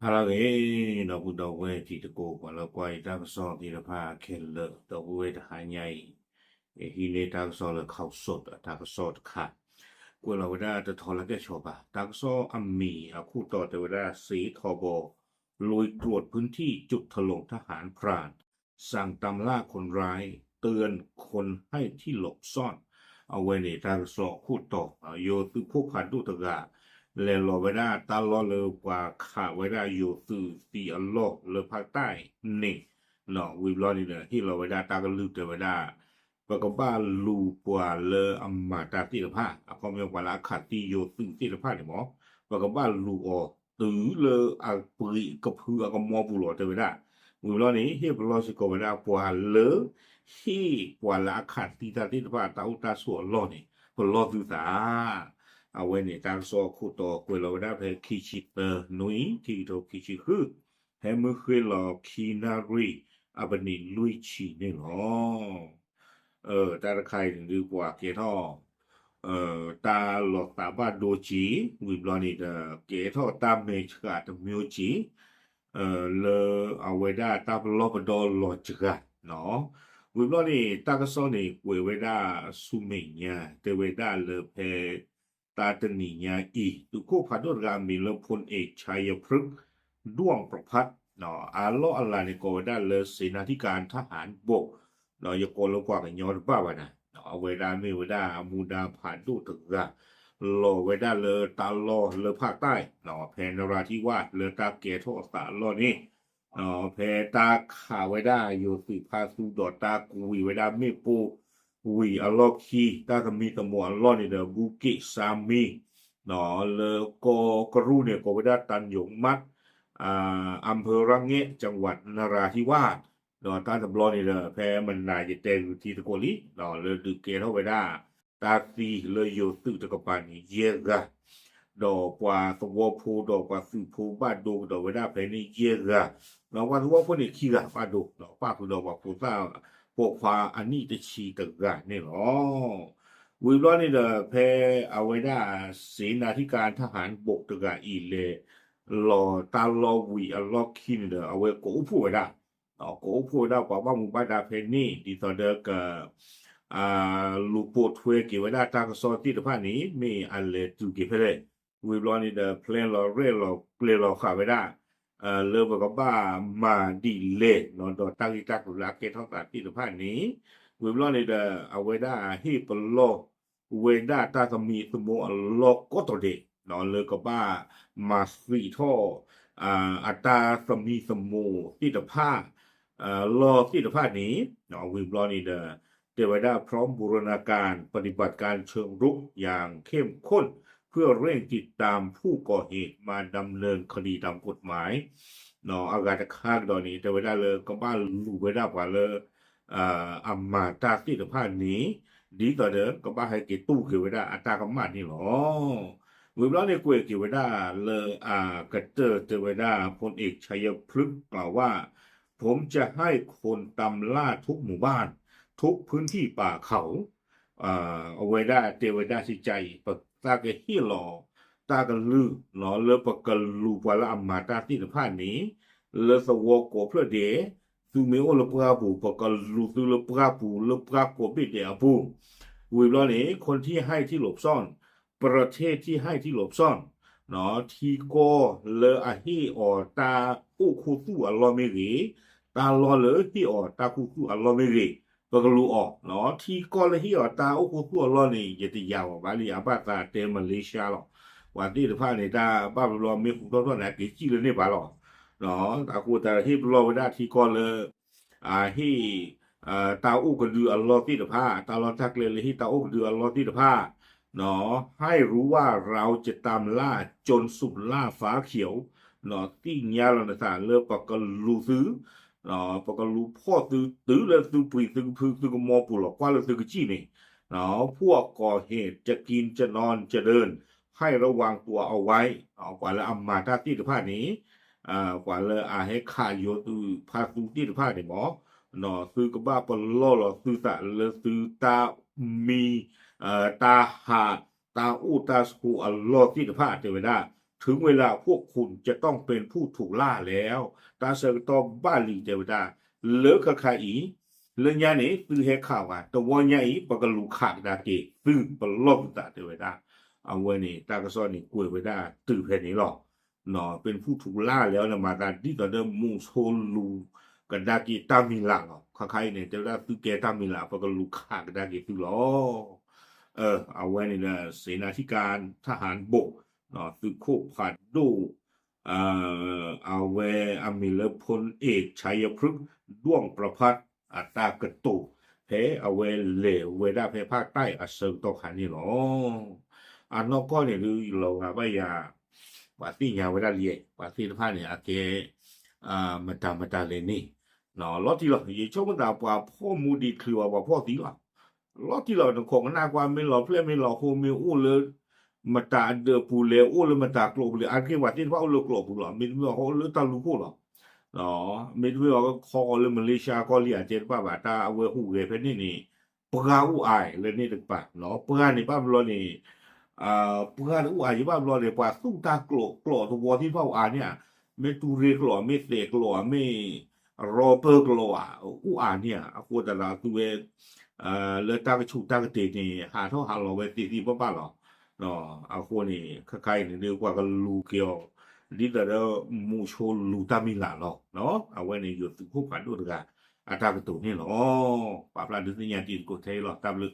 ဟါလၢအဂ့ၤ ဒီပုၢ်ဒီဝဲၢ်တံၤသကိး ပှၤလၢကွၢ်ယတၢ်ကစီၣ်သ့ၣ်တဖၣ်ခဲလၢာ် ဒီပုၢ်ဝဲၢ်တဟါညါအံၤ ယဟံးန့ၢ်တၢ်ကစီၣ်လၢ ခီၣ်စိး တၢ်ကစီၣ်တခါ ကွဲးလီၤဝဲဒၣ်တထီလၢကဲၣ်ဆိးဘၣ် တၢ်ကစီၣ်အမံၤအခိၣ်တီတဲဝဲဒၣ် စစ်ဌာနချုပ် လွေၢ်တြူး พื้นที่จุดถล่ม ทหารพรานสั่งตามล่าคนร้าย เตือนคนให้ที่หลบซ่อน အဝဲန့ၣ်တၢ်ကစီၣ်အခိၣ်တီ ယိၤသုးခိၣ်ဖးဒိၣ်တဂၤ လဲၤလီၤဝဲဒၣ်တၢ်လီၢ်လၢပှၤခးဝဲဒၣ်ယိၤသုးသံအလီၢ်လၢဖၣ်တၢ်န့ၣ် ဝံၤဘျီန့ၣ်ဒီး ဟ့ၣ်လီၤဝဲဒၣ်တၢ်ကလုၢ်တဲဝဲဒၣ် ပကဘၣ်လူၤပှၤလၢအမၤတၢ်သ့ၣ်တဖၣ် အခီပညီပှၤလၢအခးသံယိၤသုးသ့ၣ်တဖၣ်န့ၣ်မ့ၢ် ပကဘၣ်လူၤအီၤတုၤလၢအပှ့ၤကဖုအကမီပူၤလီၤတဲဝဲဒၣ် ဝံၤဘျီန့ၣ် ဟ့ၣ်ပလီၢ်စ့ၢ်ကီးဝဲဒၣ်ပှၤလၢ ဟ့ၣ်ပှၤလၢအခးသံတၢ်သ့ၣ်တဖၣ်တၢ်အိၣ်တၢ်ဆိးအလီၢ်န့ၣ် ပလီၢ်သုသး အဝဲန့ၣ်တၢ်ကစီၣ်အခိၣ်တီကွဲးလီၤဝဲဒၣ်ဖဲခံဆံသၢနွံ ခံကထိခံဆံဃု ဟဲမုၢ်ဃ့လီၤခံနၣ်ရံၣ် အပနံးလွံၢ်ဆံန့ၣ်လီၤ. တၢ်တခါအံၤန့ၣ်ဒုးပှၤကဲထီၣ် တၢ်လီၤသးဘၣ်ဒိက့ၤ ဝံၤဘျီန့ၣ်ဒီး ကဲထီၣ်တၢ်မဲာ်ဆှးတမျိုးက့ၤ လၢအဝဲဒၣ်တၢ်ပလီၢ်ပဒီလီၤစှၤ ဝံၤဘျီန့ၣ် တၢ်ကစီၣ်န့ၣ်ကွဲးဝဲဒၣ်ဆူမဲာ်ညါ တဲဝဲဒၣ်လၢဖဲ တၢ်တနံၤညါအံၤ သုးခိၣ်ဖးဒိၣ်တဂၤအမံၤလၢ พลเอกชัยพฤกษ์ ด้วงประภัส အလီၢ်အလၤန့ၣ်ကိးဝဲဒၣ်လၢ เสนาธิการทหารบก ယကိးလၢပှၤကညီတဘၣ်ဘၣ်န့ၣ် အဝဲဒၣ်မ့ၢ်ဝဲဒၣ်မူဒါဖးဒိၣ်တဂၤ လီၤဝဲဒၣ်လၢတၢ်လီၢ်လၢဖၣ်တၢ် ဖဲနရၤထံဝၣ်လၢတၢ်ကဲထီၣ်အသးအလီၢ်န့ၣ် ဖဲတၢ်ခးဝဲဒၣ်ယိၤသုးဖါသူဒီးတၢ်ကွံာ်ဝဲဒၣ်မ့ၣ်ပိၢ်ဝံၤအလီၢ်ခံ တၢ်သမံသမိးအလီၢ်န့ၣ်ဒီး ဘူၣ်က့ၣ်စါမံ လၢကီၢ်ကရူၢ်န့ၣ် ကိးဝဲဒၣ် တၢ်ညိးမး อำเภอระแงะ จังหวัดนราธิวาส ဒီးတၢ်တဘျီန့ၣ်ဒီး ဖဲမနၤယတဲဂုာ်ထံသကိးလံ လၢဒုးကဲထီၣ်ဝဲဒၣ် တၢ်သံလၢယိၤသုးတကပၤန့ၣ် ယဲၢ်ဂၤ ဒီးပှၤသဝီဖိဒီးပှၤသုးဖိဘၣ်ဒိကဒီးဝဲဒၣ်ဖဲန့ၣ်ယဲၢ်ဂၤ ဒီးပှၤသဝီဖိန့ၣ်ခံဂၤဘၣ်ဒိ ဒီးပၣ်ဃုာ်ဒီးပှၤဖိသၣ် ပိာ်ခွါအနံၣ်တဆံတဂၤန့ၣ်လီၤ. ဝံၤဘျီန့ၣ်ဒီး ဖဲအဝဲဒၣ် เสนาธิการทหารบก တဂၤအံၤလဲၤ လီၤတၢ်လီၢ်ဝံၤအလီၢ်ခံန့ၣ်ဒီး အဝဲကအိၣ်ဖှိၣ်ဝဲဒၣ် ကအိၣ်ဖှိၣ်ဝဲဒၣ်ပှၤဘၣ်မူဘၣ်ဒါဖဲန့ၣ် ဒ်သိးဒီးက လူၤပိာ်ထွဲက့ၤဝဲဒၣ်တၢ်ကစီၣ်သ့ၣ်တဖၣ်န့ၣ် မ့ၢ်အလဲၤတုၤက့ၤဖဲလဲၣ် ဝံၤဘျီန့ၣ်ဒီး plan လီၤရဲၣ်လီၤကျဲၤလီၤဃာ်ဝဲဒၣ် လၢပကဘၣ်မၤဒ်လဲၣ် ဒီးတၢ်ဂ့ၢ်တၢ်ကျိၤလၢအကဲထီၣ်သးသ့ၣ်တဖၣ်န့ၣ် ဝံၤဘျီန့ၣ်ဒီး အဝဲဒၣ်ဟ့ၣ်ပလီၢ်ဝဲဒၣ်တၢ်သမံသမိးအလီၢ်ကိးတီၤဒဲး လၢကဘၣ်မၤဃံးထီၣ် အတၢ်သမံသမိးသ့ၣ်တဖၣ် လီၢ်သ့ၣ်တဖၣ်န့ၣ် ဝံၤဘျီန့ၣ်ဒီး တဲဝဲဒၣ် พร้อมบูรณาการปฏิบัติการเชิงรุกอย่างเข้มข้น เพื่อเร่งติดตามผู้ก่อเหตุมาดำเนินคดีตามกฎหมาย အဂၤတခါကဒီးန့ၣ် တဲဝဲဒၣ်လၢကဘၣ်လူၤဝဲဒၣ်ပှၤလၢ အမၤတၢ်သ့ၣ်တဖၣ်န့ၣ် ဒ်သိးဒီးကဘၣ်ဟဲက့ၤတူၢ်က့ၤဝဲဒၣ်အတၢ်ကမၣ်န့ၣ်လီၤ. ဝံၤဘျီန့ၣ်ကွဲးက့ၤဝဲဒၣ်လၢအကတၢၢ်တဲဝဲဒၣ် พลเอกชัยพฤกษ์กล่าวว่า ผมจะให้คนตามล่าทุกหมู่บ้านทุกพื้นที่ป่าเขา အဝဲဒၣ်တဲဝဲဒၣ်စံးကါအံၤ ပသးကဟ့ၣ်လီၤတၢ်ကလုၢ် လၢပကလူၤပှၤလၢအမၤတၢ်သ့ၣ်တဖၣ်န့ၣ် လၢသဝီကိးဖျၢၣ်ဒဲး သုမ့ၢ်အိၣ်လၢပှၢ်ပူၤ ပကလူၤသုလၢပှၢ်ပူၤ လၢပှၢ်ကိးဘ့ၣ်ဒဲးအပူၤ ဝံၤဘျီန့ၣ် คนที่ให้ที่หลบซ่อน ประเทศที่ให้ที่หลบซ่อน ထံကီၢ်လၢအဟ့ၣ်အီၤတၢ်အိၣ်ခူသူၣ်အလီၢ်မ့ၢ်ဂ့ၤ, တၢ်လီၢ်လၢဟ့ၣ်အီၤတၢ်ခူသူၣ်အလီၢ်မ့ၢ်ဂ့ၤ, ပကလူၤအီၤ, ထံကီၢ်လၢဟ့ၣ်အီၤတၢ်အိၣ်ခူသူၣ်အလီၢ်န့ၣ် ယတယာ်အီၤဘၣ်လံ အဘၣ်သးတဲ Malaysia လီၤ. ပှၤသ့ၣ်တဖၣ်န့ၣ် တၢ်ဘၣ်ဘျီမ့ၢ်ဟူထီၣ်ထီၣ်န့ၣ် အက့ၤစံၣ်လၢန့ၣ်ပှၤလီၤ. အဃိသတးဟ့ၣ်ပလီၢ်ဝဲဒၣ်ထံကီၢ်လၢ အဟ့ၣ် တၢ်အိၣ်ကဒုအလီၢ်သ့ၣ်တဖၣ်, တၢ်လီၢ်တၢ်ကျဲလၢဟ့ၣ်တၢ်အိၣ်ကဒုအလီၢ်သ့ၣ်တဖၣ်, ให้รู้ว่าเราจะตามล่าโจรสุมล่าฟ้าเขียว သ့ၣ်ညါလီၤနသးလၢပကလူၤသု, ပကလူၤဖီၣ်သုတုၤလၢသုပှ့ၤသုကဖုသုကမီပူၤလီၤ ကွၢ်လၢသုကစံၣ်န့ၣ်, พวกก่อเหตุจะกินจะนอนจะเดิน ให้ระวังตัวเอาไว้ ပှၤလၢအမၤတၢ်သ့ၣ်တဖၣ်န့ၣ် ပှၤလၢအဟဲခးယိၤသုးဖါသူသ့ၣ်တဖၣ်န့ၣ်မ့ၢ် သုကဘၣ်ပလီၢ်လီၤသုသးလၢသုတၢ်မံ တၢ်ဟး တၢ်အိၣ်တၢ်ဆိးအလီၢ်သ့ၣ်တဖၣ် တဲဝဲဒၣ် ถึงเวลาพวกคุณจะต้องเป็นผู้ถูกล่าแล้ว တၢ်ဆၢကတီၢ်ဘၣ်လံ တဲဝဲဒၣ်, လၢခဲခါအံၤ, လၢညါန့ၣ် သုဟဲခးဝဲ, တဝီညါအံၤ ပကလူၤခးကဒါက့ၤသု ပလီၢ်သုသး တဲဝဲဒၣ်. အဝဲန့ၣ် တၢ်ကစီၣ်န့ၣ် ကွဲးဝဲဒၣ်တုၤဖဲန့ၣ်လီၤ. ပၢဖူၣ်ထူးလၢ်လဲၣ်န့ၣ် မၤသးဒ်သိးဒီး မူးဆိလူၤကဒါက့ၤတၢ်မံၤလၢ်လီၤ. ခဲခါအံၤန့ၣ် တဲဝဲဒၣ်သုကဲတၢ်မံၤလၢ် ပကလူၤခးကဒါက့ၤသုလီၤ. အဝဲန့ၣ်ဒီး เสนาธิการทหารบก သုးခိၣ်ဖးဒိၣ် အဝဲအမံၤလၢ พลเอก ชัยพฤกษ์ ด้วงประภัส အတၢ်ကတိၤ ဖဲအဝဲလဲၤဝဲဒၣ်ဖဲဖးတၢ်အဆၢကတီၢ်ခါန့ၣ်လီၤ. အနီၢ်ကီၢ်န့ၣ်ဒုး လီၤဂာ်ဘၣ်ယၤ ပှၤသ့ၣ်ညါဝဲဒၣ်လံ, ပှၤသ့ၣ်တဖၣ်န့ၣ် အကဲ မတၤမတၤလဲၣ်န့ၣ် လီၤတံၢ်လီၤ. ယဆိကမိၣ်သး ပှၤဖီၣ်မူဒံးချုးဝဲ ပှၤဖီၣ်သံလီၤ. လီၤတံၢ်လီၤ. နခိးကနၣ်ကွၢ် မ့ၢ်လီၤဖျဲၣ်မ့ၢ်လီၤဃိ မ့ၢ်အိၣ်လၢမတၤအဒၢးပူၤလဲၣ်, အိၣ်လၢမတၤကျိးပူၤလဲၣ်, အါတက့ၢ်ပှၤသ့ၣ်တဖၣ်အိၣ်လၢကျိးပူၤလီၤ. မ့တမ့ၢ်အီၤ အိၣ်လၢတၢ်လူၤခိၣ်လီၤ. မ့တမ့ၢ်အီၤ ခီဃီၤလၢ Malaysia ကီၢ်လံ အတဲတဘၣ်ဘၣ်. တၢ်အဝဲဟူးဂဲၤဖဲန့ၣ်န့ၣ် ပှၢ်အိၣ်အါလၢန့ၣ်တကပၤ, ပှၢ်န့ၣ်ဘၣ်ဘျီန့ၣ် ပှၢ်တအိၣ်အါယံၤဘၣ်ဘျီန့ၣ် ပှၤသူၣ်တၢ်ကျိး ကျိးသဝီသ့ၣ်တဖၣ်အိၣ်အါန့ၣ်ဧါ, မ့ၢ်တူရ့ကျိး မ့ၢ်သဲးကျိး မ့ၢ် rubber ကျိးဧါ အိၣ်အါန့ၣ်ဧါ. အဃိသတးဒီး အသုဝဲ လၢတၢ်ကဆူးတၢ်ကတ့ၤန့ၣ် ဟးထီၣ်ဟးလီၤဝဲသ့သ့ဘၣ်ဘၣ်လီၤ. အဃိန့ၣ် ခဲခါအံၤန့ၣ်ဒုး ပှၤကလူၤက့ၤအီၤ ဒ်သိးဒီး မူးဆိလူၤတၢ်မံၤလၢ်လီၤ. အဝဲန့ၣ် ယိၤသုးခိၣ်ဖးဒိၣ်တဂၤ အတၢ်ကတိၤန့ၣ်လီၤ. ပာ်ဖျါဒုးသ့ၣ်ညါတံၤသကိးထဲအံၤလီၤ. တၢ်ဘျုး